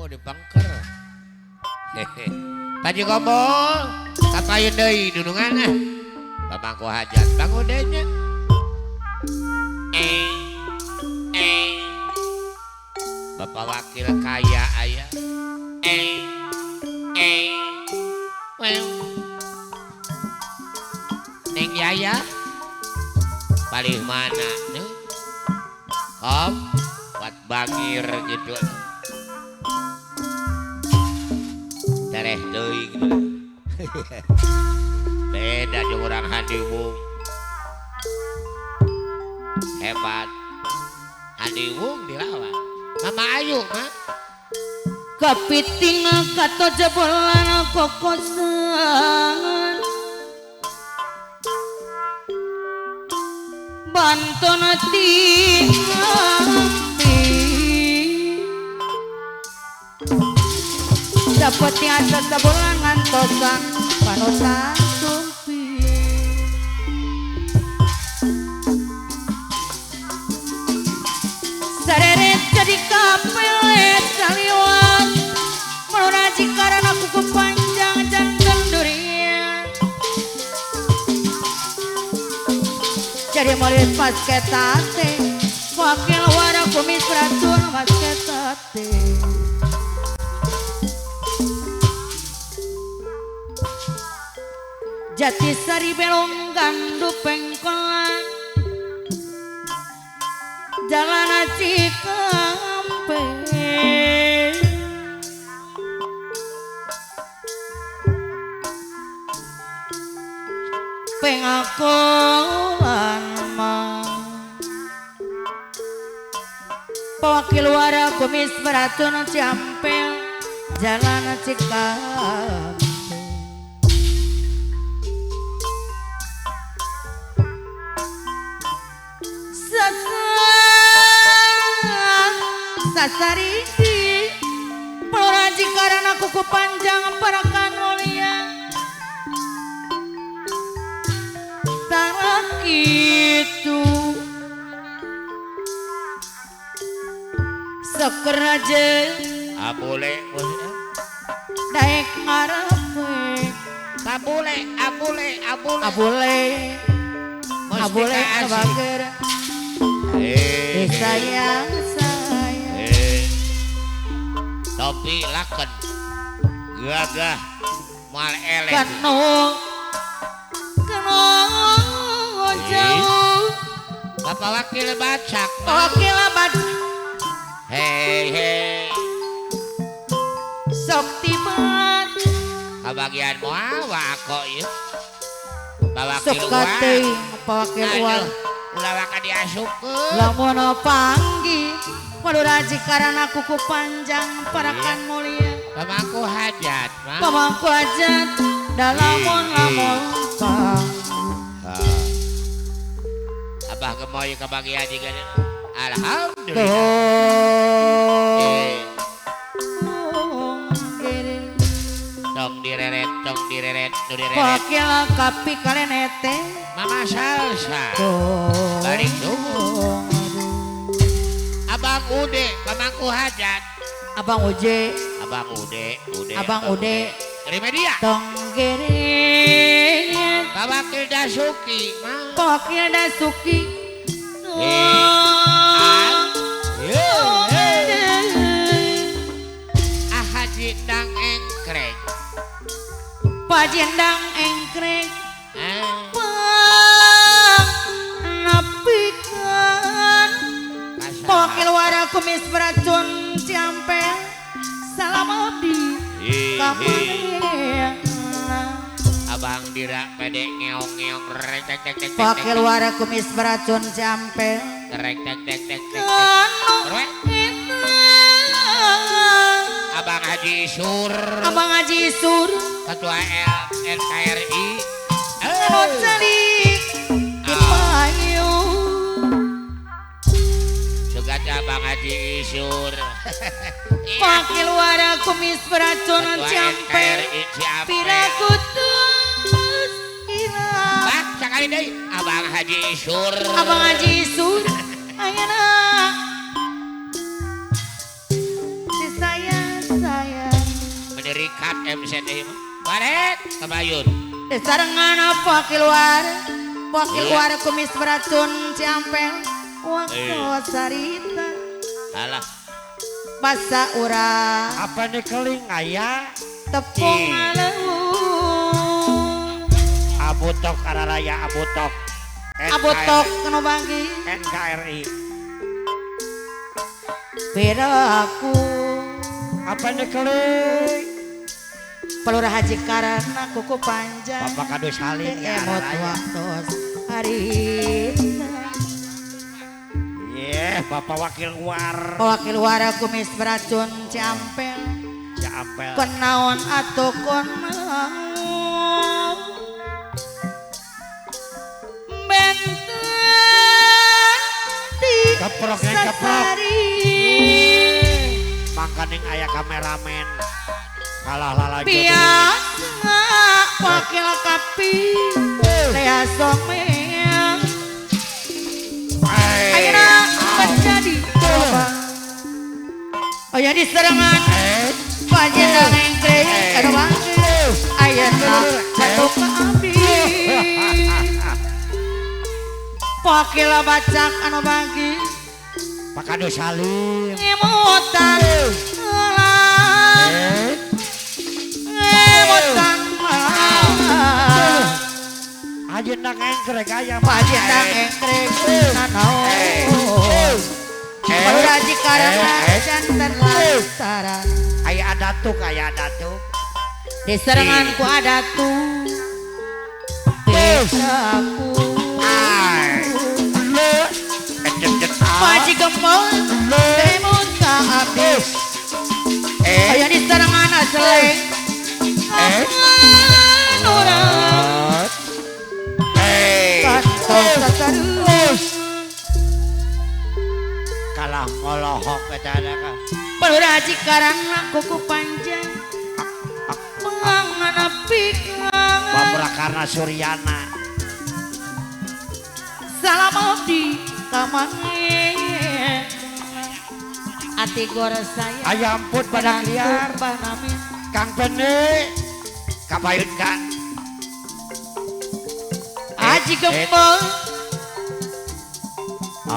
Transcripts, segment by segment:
Oh dipengker. Hehe. Paji Gobol, kapayun deui dunungan ah. Pamangku hajat bangun deui nya. Eh eh. Bapak wakil kaya aya. Eh eh. Well. Neng Yaya palih mana nih? Kom, buat bangir gitu. Tereh teuing gitu. Beda jeung urang Hadiwung. Hebat. Hadiwung dilawan. Mama Ayu mah. Kapiting kato jebolan kokosan. Banton ati dapat asa sabulan ngantosan panutan sumpi sareret jadi kapelet saliwat melunaji karena kuku panjang jantan durian jadi murid pas ketate wakil wara kumis racun pas ketate jati sari belong gandu pengkolan jalan Cikampek pengakuan mah pewakil wara kumis beracun Ciampel jalan Cikampek sasariki peluraji karena kuku panjang parakan mulia tak itu sekeraja abule daek ngarepe abule abule abule abule abule abager eh sayang sayang topi laken gagah moal eleh kanu jauh. Bapak wakil bacak wakil bacak hei hei sok tiba kabagian moal wako ieu Bapak wakil sok kateuing wakil uang ulah waka diasupkeun lamun panggih maduraji karana kuku panjang parakan mulia pamangku hajat mah pamangku hajat dalamun lamun pang Abah gemoy kebagian juga alhamdulillah tong direret direret wakil kapi kalenete Mama Salsa balik subuh Abang Ude pamangku hajat Abang Uje Abang Ude Ude Abang Ude dari media tong gering Wakil Dasuki Wakil Dasuki Ah Haji Dang Engkrek Pak Jendang Engkrek Pang napikan Wakil wara kumis beracun Ciampel salam abdi kamu Abang Dira pede ngeong-ngeong rek tek tek tek Wakil wara kumis beracun Ciampel rek tek tek tek tek Abang Haji Isur Abang Haji Isur Ketua LNKRI Anu calik di payu Sugat Abang Haji Isur Wakil wara kumis beracun Ciampel piraku terus hilang Bah sakali deui Abang Haji Isur Abang Haji Isur ayeuna si sayang Sikat MC teh mah. Baret kabayun. Sarengan wakil war. Wakil war kumis beracun Ciampel. Waktu sarita. Alah. Basa urang. Apa nih keling aya? Tepung aleuh. Abutok araraya abutok. Abutok kena bagi. NKRI. Piraku. Apa nih keling? Pelurah haji karena kuku panjang. Bapak Kadus Halim ya emot waktu harita. Iya, Bapak Wakil War. Wakil War kumis beracun Ciampel. Ciampel. Kenaon atau konaon. Benten di keprok sasari. Mangkaning aya kameramen. Kalah lalajo. Biasa wakil kapi. Lea someang. Ayeuna menjadi korban. Oh ya di serangan. Panjenengan engkreng anu bangke. Ayeuna jatuh ka abdi. Wakil bacak anu bagi. Pak Kadus Halim. Ngemutan. Ngemutan. Ajeuna engkreng aya. Panjenengan engkreng nanaon. Paluraji karena jantan lantaran. Aya adatuk, aya adatuk. Di seranganku adatuk. Pesaku. Paji gempol. Temun ka abdi. Aya di serangan aseleng. Urang. Kantos satarus. Kalah molohok eta ka. Paluraji karana kuku panjang. Manganapi Babrakarna Suryana. Salam abdi kamange. Ati gor saya. Ayam pun pada liar. Kang Pene. Kabayun kan. Aji gempol.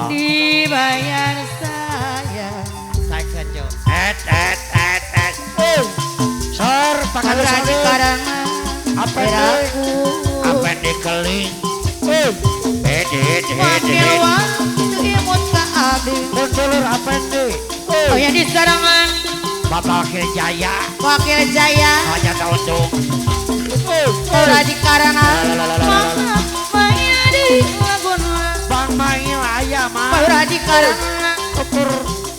Dibayar saya. Saya et et et et. Sor Paluraji karana. Apa ini? Apa ini keling? Et et et Wakil waktu imut ka abdi. Dulur apa ini? Oh ya di serangan. Bapak Wakil Jaya. Wakil Jaya. Hanya untung. Paluraji karana. Maya di laguna. Bang Mail aya mah. Paluraji karana. Kukur.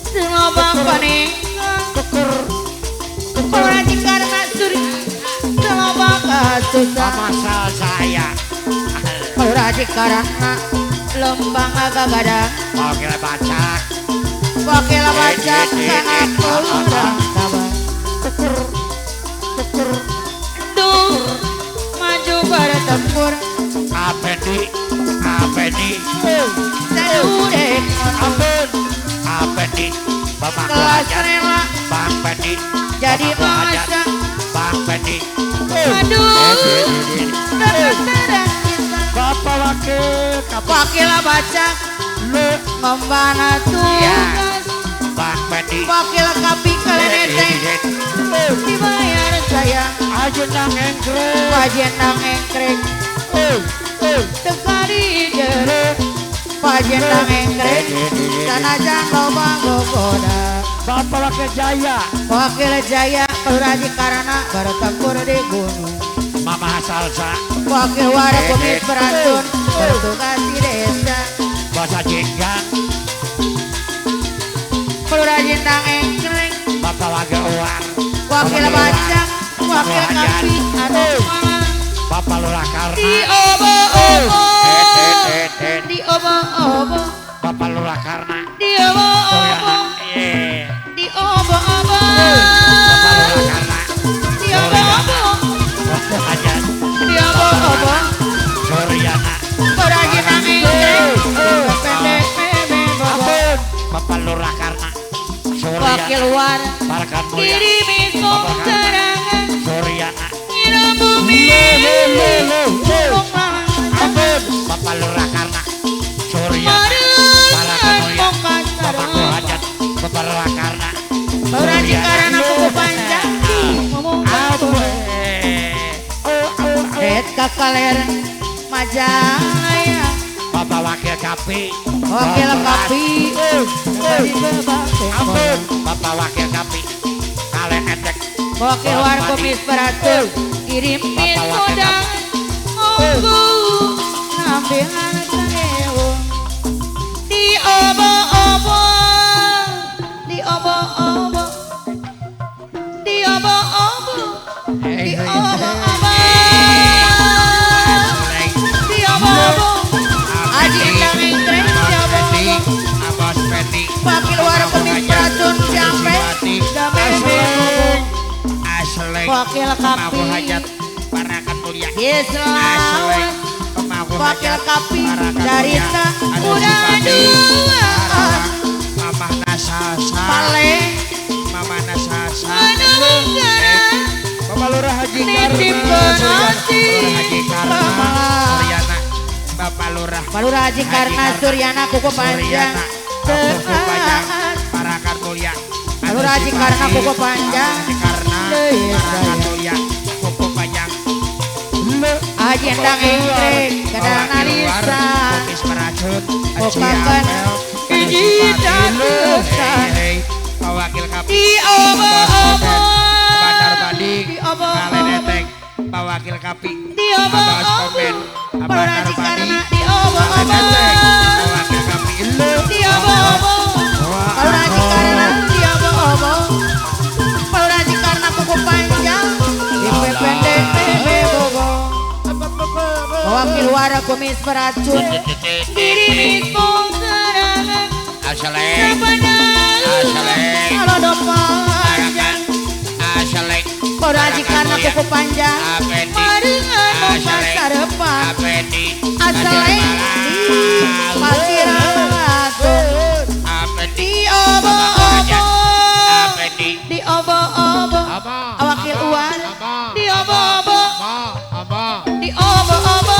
Selobang panengka. Kukur. Paluraji karana suri. Selobang kasusah. Pamasal saya. Paluraji karana. Lembang agagadang. Wakil bacak. Wakil bacak kana kurang sabar. Kukur. Kukur. Duh. Maju bertempur. Apedi, apedi, Sadurek, ampun, apedi, Bapak kelas rela, Bang Pedi, jadi masa, Bang Pedi, aduh, terang kita, Bapak Wakil, Wakil bacak, membana tugas, Bang Pedi, Wakil kapi kalenete, dibayar saya, ajenang engkreng, ajenang engkreng. Tekari jere pajenang engkreng sanajan loba gogoda. Bapak Wakil Jaya. Wakil Jaya Paluraji karana bertempur di gunung. Mama Salsa. Wakil war kumis beracun bertugas di desa. Bahasa Jenggang. Paluraji nang engkreng. Bapak Wakil War. Wakil bacak. Wakil kapi anu Bapak Lurah Karna. Di obo-obo. Di obo-obo. Bapak Lurah Karna. Di obo-obo. Di obo-obo. Bapak Lurah Karna. Di obo-obo. Di obo-obo. Suryana. Paluraji nang engkreng. Pendek bebe. Bapak Lurah Karna. Wakil war. Parkan Mulia. Kirimi keterangan. bumi Ampun Bapak Lurah Karna Surya Balakanoya Bapak Hajat Bapak Lurah Karna Lurah Karna kuku panjang Red kakaler Majalaya Bapak Wakil Kapi Wakil Kapi Ampun Bapak Wakil Kapi Kalen Etek Wakil Warkomis Beratur kirimin modal monggo nambihan saewu di obo-obo di obo-obo di obo-obo di obo-obo di obo-obo Aji Endang Engkreng di obo-obo Abos Peti Wakil Warkomis Beratur Siampe Wakil Kapi Hajat Parakan Mulia Yeslawan Wakil Kapi Darita udah dua Mama Nasasa Pale Mama Nasasa Bapak Lurah Haji Karna Suryana Bapak Lurah Bapak Lurah Haji Karna Suryana kuku panjang Kuku panjang Parakan Mulia Lurah Haji Karna kuku panjang Parakan Mulia kuku panjang Haji Endang Engkreng Kadang Alisa Pokakan Iji Datusan Wakil Kapi Di obo-obo Bandar Badi Di obo-obo Kalen Eteng Pak Wakil Kapi Di obo-obo Lurah Haji Karna di obo-obo Wakil Kapi Di obo-obo Lurah Haji Karna di obo-obo Lurah Haji Karna kuku panjang di PPDPB Bobo Wakil Warakomis beracun dirimis pungserangan Asaleng Asaleng Salodo panjang Asaleng Lurah Haji Karna kuku panjang Marengan memasarepan Asaleng Pasir Agung Di obo-obo Di obo-obo Wakil Uwan Di obo-obo Di obo-obo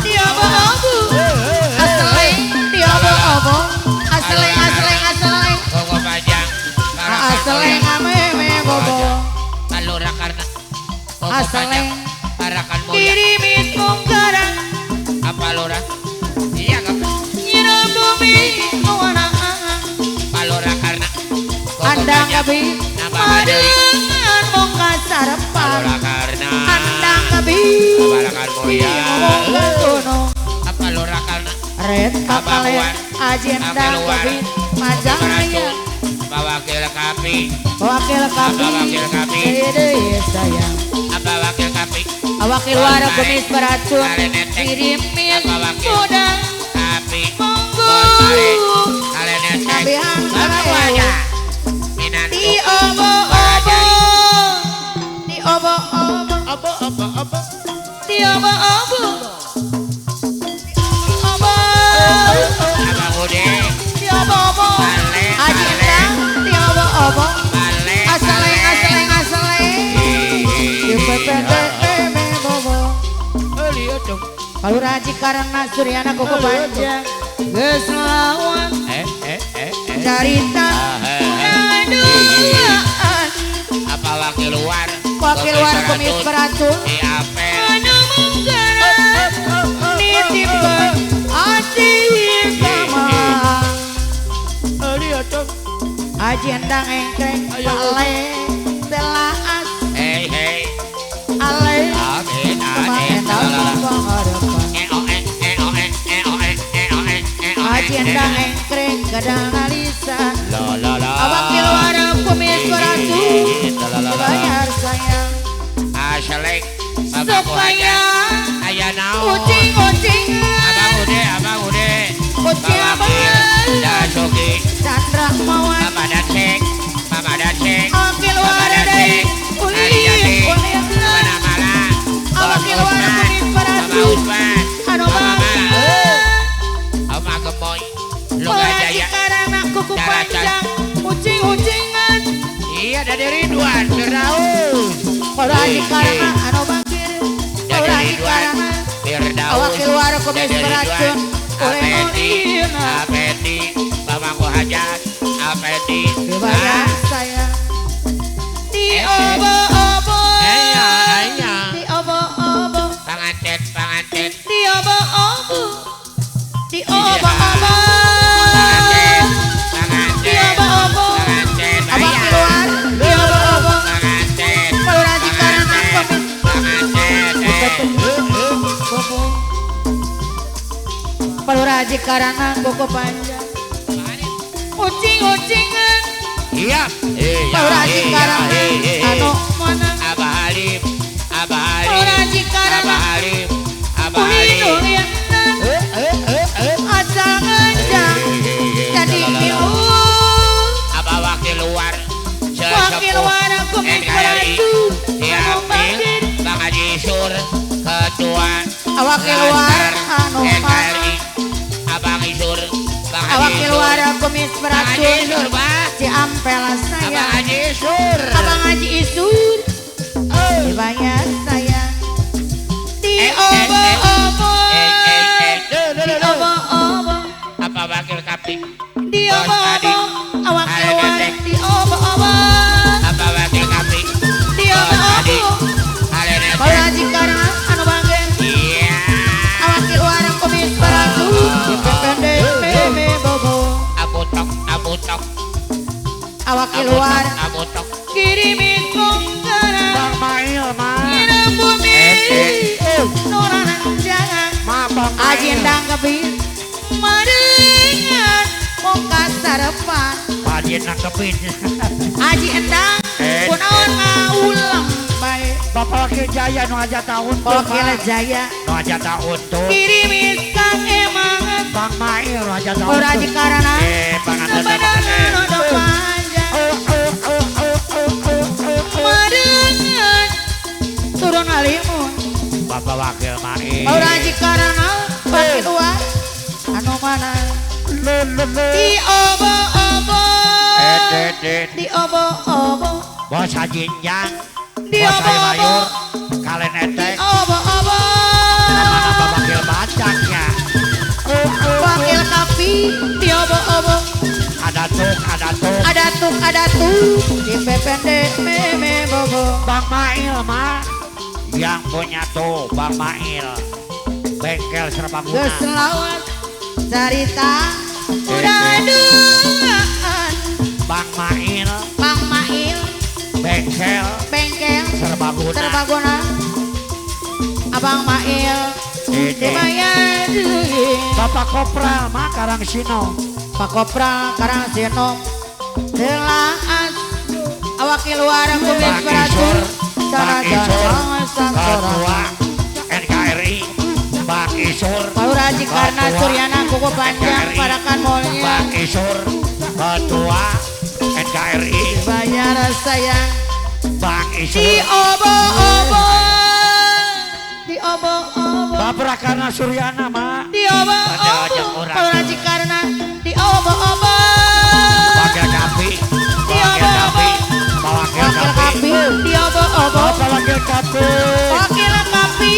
Di obo-obo Aseleng Di obo-obo Aseleng aseleng aseleng Koko panjang Aseleng ameme bobo Lurah Karna Aseleng Parakan Mulia Dirimis mungkarang Apa Lurah? Iya kapan? Nyira bumi awana Palurah Karna Andang kabi Marengan mongka sarepan Palurah Karna Andang kabi Parakan Mulia Mongka kono Apa Lurah Karna Red kakalen Aji Endang kabi Majalaya Apa Wakil Kapi Wakil Kapi Apa Wakil Kapi Dede sayang Apa Wakil Kapi Wakil Warakomis beracun Dirimis muda Kapi Monggo Kalen Nabihan Bapak Wajah Minantu Di obo-obo Di obo-obo Obo-obo-obo Di obo-obo Obo Abang Ude Di obo-obo Haji Endang Di obo-obo Asaleng asaleng asaleng Di PPDM Bobo Lurah Haji Karna Suryana kuku panjang Geus lawan Carita duaan Apa Wakil Luar Wakil Warkomis beracun Di apel Anu mungkaran Nitipkeun Aji Kama Aji Endang Engkreng Pale Telaas Hei hei Ale Amin Kemarin Amin Aji Endang Engkreng Gadang Alisa La la la Wakil Warakomis beracun Bayar sayang Asaleng Bapak Supaya Ayah naon Ucing-ucingan Abang Ude Abang Ude Ucing Bapak Wakil Dasuki Chandra Mawan Mama Dacek Mama Dacek Wakil Mama Waradei Dacek Uli Ariati Uli Mana Mala Wakil Bos Warakomis Usman beracun Mama Usman Anu Mama Mala Mama Gemoy Luga Lurah Jaya Karna kuku Daratan. panjang Ucing-ucingan Iya dari Ridwan Firdaus. Haji Karana anu bangkir. Haji Karana awak keluar kumis beracun. Apeti, Apeti, Bapakku hajat, Apeti. Dibayar saya. Di obo-obo. Di obo-obo. Panganten, panganten. Di obo-obo. Di obo-obo. Panganten, panganten. Di obo-obo. Panganten. Abang keluar. Di obo-obo. Panganten. Haji Karana kumis. Panganten. Haji Karana koko panjang. Ucing-ucingan. Iya. Haji Karana anu mana? Abah Halim, Abah Halim. Haji Karana. Abah Halim, Abah Halim. Asal ngejang jadi ibu. Abah wakil luar. Wakil luar kumis beratu. Siapin Bang Haji Isur ketua. Wakil luar anu NKRI. Abang Isur, Bang Haji Isur. Wakil kumis beracun. Si ampel saya. Abang Haji Isur. Abang Haji Isur. Dibayar saya. Di obo-obo. Di obo-obo. Apa wakil kapik? Di obo-obo. Wakil luar di obo-obo. Apa wakil kapik? Di obo-obo. Haji Karana anu banggen. Iya. Wakil luar kumis beracun. Meme bobo. Abotok, abotok. Awak keluar. Abotok. Kirimin kongkara. Bang Mail, ma. Nginep bumi. Noranan jangan. Ma, Bang Mail. Ajendang kebir. Marengan. Mongka sarapan. Ajendang kebir. Aji endang. Kunaon ngaulang bae. Bapak Wakil Jaya nu aja tahun. Wakil Jaya. Nu aja tahun tuh. Kirimin kang emangan. Bang Mail aja tahun. Haji Karana. Panganten. Panjang. Marengan. Turun halimun. Bapak Wakil Mail. Haji Karana. Wakil luar. Anu mana? Di obo-obo. Di obo-obo. Bos Haji Njang. Di obo-obo. Kalen etek. Di obo-obo. Nama Bapak Wakil Bacaknya. Wakil kapi di obo-obo. Ada tuk, ada tuk. Ada tuk, ada tuk. Di PPD meme bobo. Bang Mail, ma. Yang punya tuh Bang Mail. Bengkel serbaguna. Geus lawan carita udah duaan. Bang Mail. Bang Mail. Bengkel. Bengkel serbaguna. Serbaguna. Abang Mail. Dibayar duit. Bapak Kopral mah Karang Sino. Pak Kopral Karang Sino. Telaas awak keluar kumis beracun. Bang Isur, Ketua NKRI. Bang Isur. Haji Karna Suryana kuku panjang parakan molnya. Bang Isur, Ketua NKRI. Bayar sayang. Bang Isur. Di obo-obo. Di obo-obo. Bapak Karna Suryana, ma. Di obo-obo. Haji Karna di obo-obo. Wakil Kapi. Di obo-obo. Wakil Kapi. Di obo-obo. Bapak Wakil Kapi. Wakil Kapi.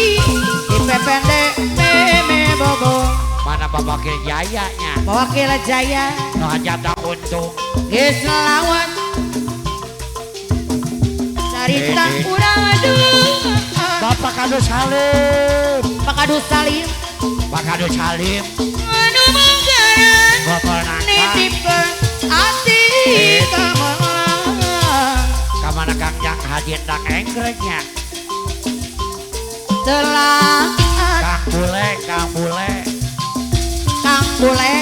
Di PPD meme bobo. Mana Pak Wakil Jaya nya? Pak Wakil Jaya. No aja tak untung. Geus lawan. Carita urang aduh. Bapak Kadus Halim. Pak Kadus Salim. Pak Kadus Halim. Anu manggaran. Bapak nangka. Nitipkeun ati kamelang. Kamana Kang Jang Haji Endang Enggrengnya? Telah. Kang Bule, Kang Bule. Kang Bule.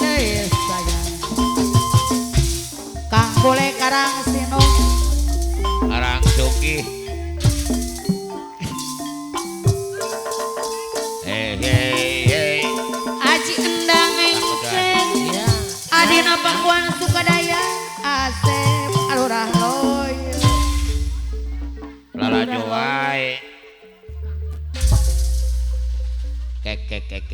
Sayang. Kang Bule Karang Sino. Karang Sugih. Hei hei hei. Aji Endang Enggreng. Adina Pakuan Sukadaya. Asep Alurah Loyo. Lalajo wae. Kek kek kek.